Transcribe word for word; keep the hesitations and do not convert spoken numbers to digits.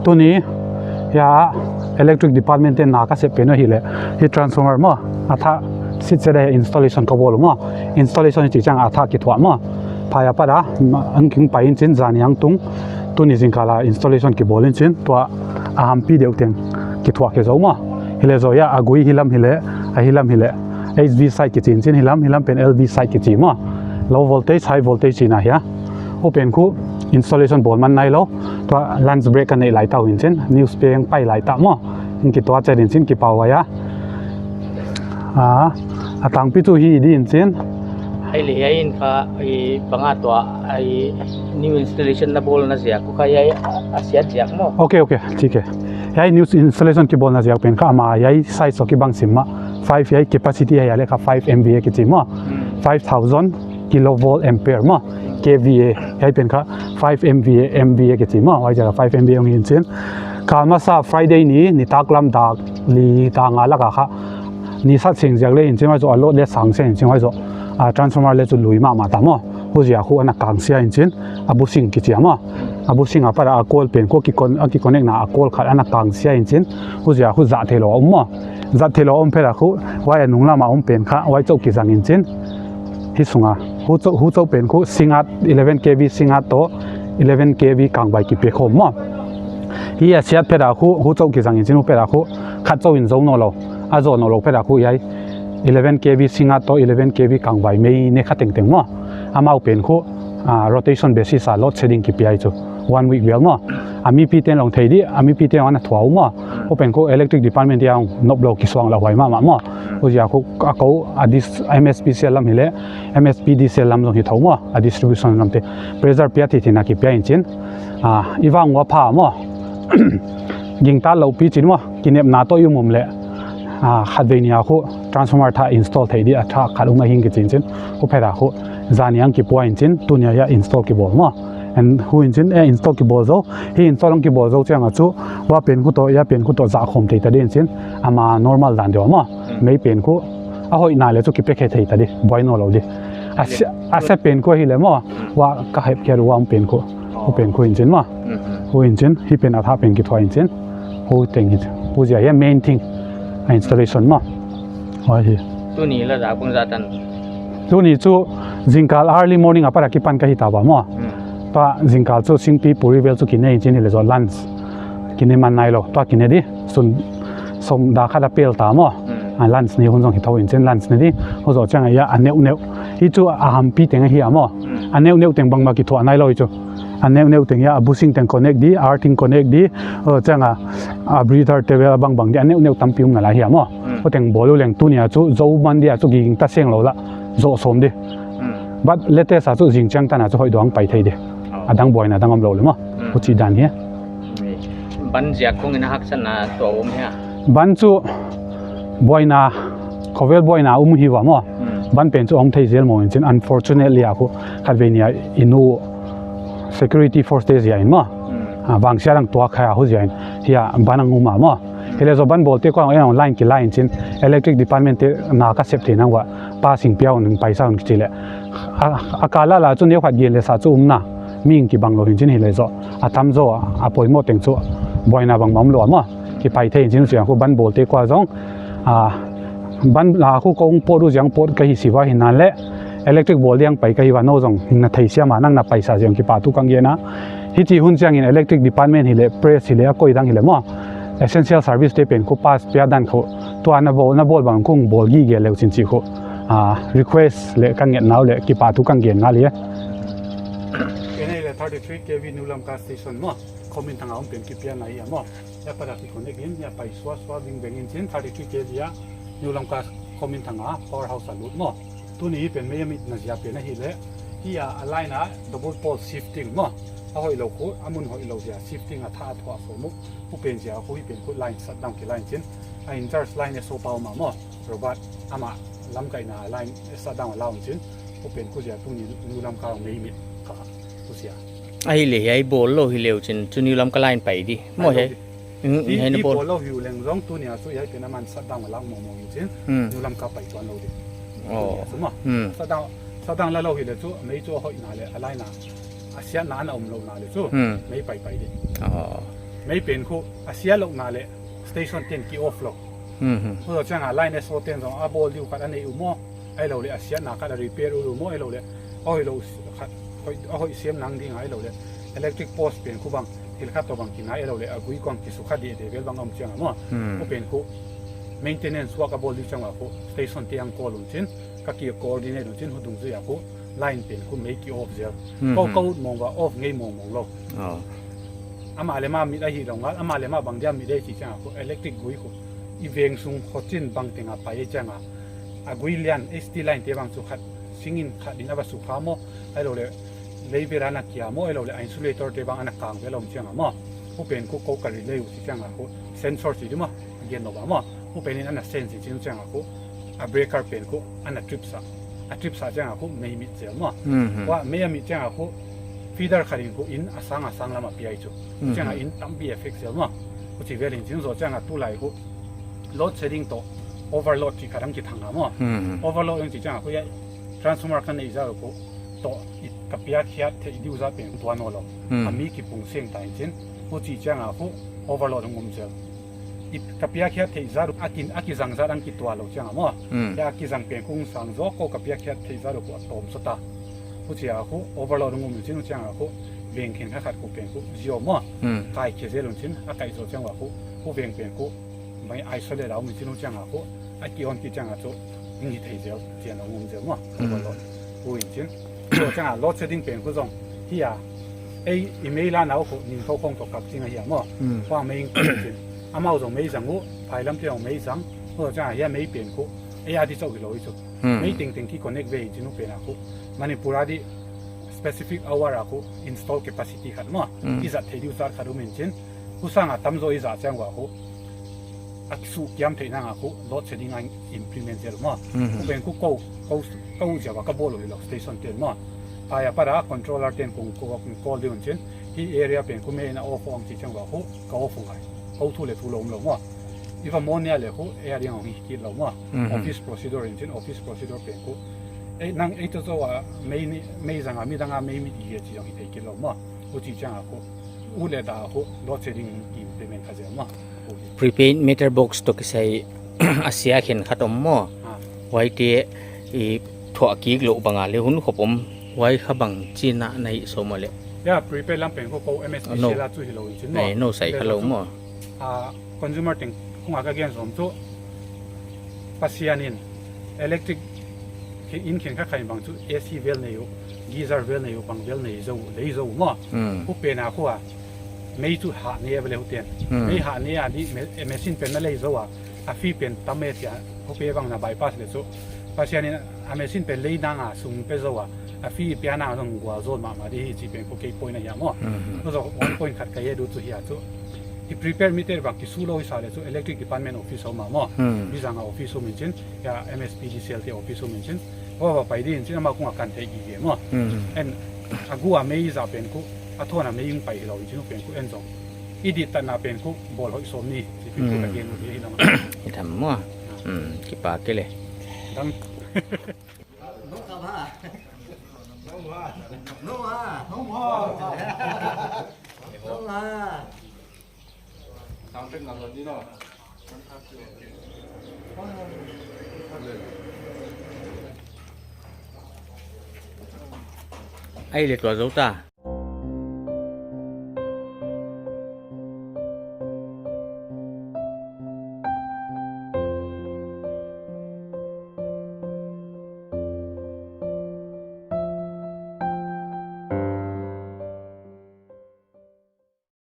Tuni, hiai electric department te'n na ka sep pen ahihleh, hiai transformer maw, a thah sitset a installation ka bawl maw. Installation chih chiang a thah kithuah maw. Phai apat a, ma-, ang king pai in chin zan hiang tung, tuni zingkal a installation kibawl in chin, tua a hampi deuh teng kithuah khe zou maw. Hileh zaw hiai a gui hilam hileh, a hilam hileh, H V side kichi in chin hilam, hilam pen L V side kichi maw. Low voltage, high voltage chihna hia. Hupen khu installation bawl man nailou. Tua lunch break ka neih lai ta uh in chin. News peng pai lai ta maw. Hing kituak chet in chin kipak huai a. Ah, a tangpi tuh hi di in chin. Ai le ai in kha, ai bang a tua, ai new installation na bawlna ziak, khu kha ai a siat ziak maw. Okay, okay, ठीक है. Ai new installation kibawlna ziak pen kha ama ai size kibang sim mah. Five ai capacity ai le kha five M V A kichi maw. Hmm. Five thousand kilovolt ampere maw. K V A, ai pen kha five M V A, M V A kichi maw. Huai ziak a five M V A hong hi in chin. Kha masa Friday ni, nitaklam dak li dak nga lak a kha. Ni sat seng ziak le in chin huai zaw a load le sang seng in chin huai zaw. A transformer le chu lui mahmah ta maw. Huziak khu ana kang sia in chin. A bushing kichi a maw. A bushing apat a coil pen khu kicon-, a kiconnect na a coil khat ana kang sia in chin. Huziak khu zat theilou a om maw. Zat theilou a om phet a khu, huai a nunglam a om pen kha, huai chauh kizang in chin. Hiai sung a, huai chauh, huai chauh pen khu, singat, eleven K V singat toh, eleven K V kangvai kipe khawm maw. Hiai a siat phet a khu, huai chauh kizang in chin, huai phet a khu, khat chauh in zou nawnlou, a zou nawnlou phet a khu, ai eleven K V singat toh, eleven K V kangvai mei ne kha tengteng maw. Amau pen khu, ah, rotation basis a load shedding kipia chu. One week vel maw. A mipi te'n hong thei di, a mipi te'n ana thuah uh maw. Hupen khu electric department dia hong nop lou kisuang lauhuai mahmah maw. Huziak khu a kou a dis-, M S P C L lam hileh, M S P D C L lam zong hi thou maw. A distribution lam te. Pressure pia thei thei na kipia in chin. Ah, i vang ua pha maw. Gingta lou pi chin maw. Kinepna toh i um um le. Ah, khatvei ni a khu transformer thah install thei di a thah khat um a hing kichi in chin. Huai phet a khu zan hiang kipua in chin, tuni a install kibawl maw. And huai in chin, eh, install kibawl zou. Hiai install hong kibawl zou chiang a chu, huai pen khu toh, hiai pen khu toh zah khawm thei ta di in chin. Ama normal dan deuh maw. Hmm. Mei pen khu, a hoihna le chu kipe khe thei ta di, buai nawnlou di. A se-, a se pen khu hileh maw, huai ka hep khe huai pen khu. Huai pen khu in chin maw. Hmm. Huai in chin, hiai pen a thah pen kithuah in chin. Huai teng hi. Huai ziak hiai main thing. A installation maw. Huai hi. Tuni la dak bang zah tan. Tuni chu zingkal early morning apat a kipan ka hi ta ua maw. Hmm. Tua zingkal chu singpi puri vel chu kine in chin hileh zaw lunch. Kine man nailou. Tua kine di. Sun sawm dak khat a pel ta maw. Hmm. A lunch ne hun zong hi thou in chin lunch ne di. Huai zaw chiang a hiai a neuhneuh. Hiai chu a hampi teng ahi a maw. Hmm. A neuhneuh teng bangmah kithuah nailou hiai chu. A neuhneuh teng hiai, a bushing teng connect di, earthing connect di, uh, chiang a, a breather te vel bangbang di, a neuhneuh tampi um nalai hi a maw. Hmm. Huai teng bawl uleng tuni a chu, zou man di a chu gingta seng lou la, zou sawm di. Hmm. But latest a chu zing chiang tan a chu hoih deuh a pai thei di. Oh. A dang buaina dang omlou le maw. Hmm. Huchi dan hi. Ban ziak kong in a haksatna toh om hia. Ban chu buaina, khovel buaina um hi ua maw. Hmm. Ban pen chu om thei zel maw in chin, unfortunately a khu khatvei ni a i nu security force te ziak in maw. Hmm. Ah, vangsiat dang tuak kha huai ziak in. Hiai ban ang um a maw. Hmm. Hileh zaw ban bawlte kua online kilai in chin, electric department te na ka sep theihna ua, pa sing pia un paisa un kichi le. A, a kal a la chu neu khat gen le sa chu um na. Mi in kibang lou in chin hileh zaw. A tam zaw a poimoh teng chu. Buaina bangmah omlou a maw. Kipai thei in chin ziak khu ban bawlte kua zong. Ah, ban la khu kong pawt uh ziak pawt ka hi si ua hi na le. Electric bawl diang pai ka hi ua nou zong na theisiam a nang na paisa ziak kipak thu kong gen a. Hichi hun chiang in electric department hileh press hileh a koi dang hileh maw. Essential service te pen khu pass pia dan khu. Tua na bawl, na bawl bang kong bawl gige leu chin chih khu. Ah, request le kong ngetna uh le kipak thu kong gen ngal e. Kei le thirty-three K V New Lamka station maw. Khomin thang a om pen kipia ngai a maw. Hiai apat a kiconnect in, hiai pai suah suah ving veng in chin thirty-three K V a New Lamka Khomin thang a power house a lut maw. Tuni hiai pen mei a mitna ziak pen ahihleh. Hiai a line a double pole shifting maw. A hoihlou khu, a mun hoihlou ziak shifting a thah a thuah sawm uh. Huai pen ziak khu hiai pen khu line shutdown kilai in chin. A in charge line S O pa om a maw. Robert amah lamkaihna line shutdown a la un chin. Huai pen khu ziak tuni New Lamka mei mit kha. Huai ziak. Ahihleh hiai bawl lou hileh chin chu New Lamka line pai di. Maw he. Pai lou di. Hmm, i, hiai na i bawl. Bawl lou hi uleng zong tuni a chu hiai pen aman shutdown a la mawngmawng in chin. Hmm. New Lamka pai tuan lou di. Oh. Tuni a chu maw. Hmm. Shutdown, shutdown la lou hileh chu mei chu hoihna le a line a. A siatna ana omlouhna le chu. Hmm. Mei pai pai di. Oh. Mei pen khu a sia louhna leh station ten ki off lou. Hmm, hmm. Huai chiang a line S O ten zong a bawl diu khat a nei uh maw. Ahihlouhleh a siatna khat a repair uh maw, ahihlouhleh a hoihlou khat, hoih, a hoih siam nang ding a, ahihlouhleh electric post pen khu bang thil khat toh bang kinai, ahihlouhleh a gui kuang kisukha dede vel bang om chiang a maw. Hmm. Huai pen khu maintenance work a bawl diu chiang a khu station te ah call un chin, ka ki coordinate un chin, huai dungzui a khu line pen khu mei ki off zel. Hmm, hmm. Kou ka ut mawng ua, off ngei mawngmawng lou. Oh. Amah leh amah mit ahih lou ngal, amah leh amah bang dia mit ei chih chiang a khu electric gui khu i veng sung khochin bang teng a pai ei chiang a, a gui lian, S T line te bang chu khat sing in khat in a va sukha maw, ahihlouhleh lei vel a na kia maw, ahihlouhleh a insulator te bang a na kang vel om chiang a maw. Huai pen khu kou ka relay uh chih chiang a khu sensor chih di maw, gen lou ba maw. Huai pen in ana sense chin chiang a khu a breaker pen khu ana trip sa. A trip sa chiang a khu mei mit zel maw. Hmm, hmm. Huai mei a mit chiang a khu feeder khat in khu in a sang a sang lam a piai chu. Hmm, chiang a hmm. In tampi effect zel maw. Huchi vel in chin zoh chiang a tulai khu load shedding toh overload chih khat dang kithang a maw. Hmm, hmm. Overload in chih chiang a khu ia transformer ka neih zah uh khu toh i ka piak khiat theih diu zah pen tuan lou. Hmm. A mi kipung seng ta in chin. Huchi chiang a khu overload hong um zel. I ka piak khiat theih zah uh a kin, a kizang zah dang kituak lou chiang a maw. Hmm. Ia kizang pen khu sang zaw kou ka piak khiat theih zah uh khu a tawm sawt a. Huchi a khu overload hong um in chin, huchi chiang a khu veng khenkhat khat khu pen khu zio maw. Hmm. Kai khe zel un chin, a kai zoh chiang a khu, khu veng pen khu mei isolate a um in chin, huchi chiang a khu a ki on kik chiang a chu hing hi thei zel, chian a um zel maw. Hmm. Overload. Huai in chin. Huai chiang a load shedding pen khu zong hi a. Ei, i mei la nau khu ning tho khong toh kap ching a hi a maw. Hmm. Huai mei in kap chin. Amau zong mei zang uh, phailam te zong mei zang. Huai chiang a hia mei pen khu ei a di chauh hilou hi chu. Hmm. Mei tengteng ki connect ve in chin, huai pen a khu Manipur a di specific hour a khu install capacity khat maw. Hmm. I zat theih diu zat khat um in chin. Huai sang a tamzaw i zat chiang ua khu a kisukiam theih nang a khu load shedding a implement zel maw. Hmm. Huai pen khu kou, kou, kou ziau a ka bawl uh hilou station ten maw. Phai a pat a controller ten kong kou, kong call diu in chin. Hi area pen khu mei na off ong chih chiang ua khu ka off ong ai. Kou thu leh thu lou om lou maw. I va mon nia leh khu ei a ding ong hi kit lou maw. Mhm. Office procedure in chin, office procedure pen khu. Ei, nang ei toh zaw a mei ni, mei zang a midang a mei mit i hi chih ong hi thei kit lou maw. Huchi chiang a khu u leh da khu load shedding implement kha zel maw. Prepaid meter box toh kisai a sia khenkhat om maw. Ah. Huaite i thuah kik louh bang a leh hun khop om. Huai kha bang chihna na hi sawm a leh. Ia, prepaid lam pen khu kou M S P C L a chu hilou in chin maw. Ei, nou sai kha lou maw. Ah, consumer teng khong a ka gen sawm chu Pasian in electric khe-, in khenkhat khat in bang chu A C vel nei uh, geyser vel nei uh, bang vel nei zou, lei zou maw. Hmm. Huai pen a khu a mei chu hah ne a ve leh huaiten. Hmm. Mei hah ne a di me-, machine pen na lei zou a, a fee pen tam e chia, huai pen bang na bypass leh chu Pasian in a machine pen lei nang a sum pe zou a, a fee pia nang a zong gualzawh mahmah di hi chih pen khu kei point a hi a maw. Hmm. Huai zaw one point khat ka et uh chu hi a chu. Hi prepaid meter bang kisu lou i sa leh chu electric department office om a maw. Hmm. Bizang a office om in chin, ia M S P D C L te office om in chin. Huai va pai di in chin, amau kong a kan theih gige maw. Hmm. En a gui a mei zah pen khu, a thawn a mei ong pai hilou in chin pen khu en zong i dihtahna pen khu bawl hoih sawm ni, chih pen khu ka gen uh hi lou. I tham maw. Hmm, kipak kei leh. Dang. No ka ba. No ba. No ba. No ba. No ba. Ai leh tua zou ta.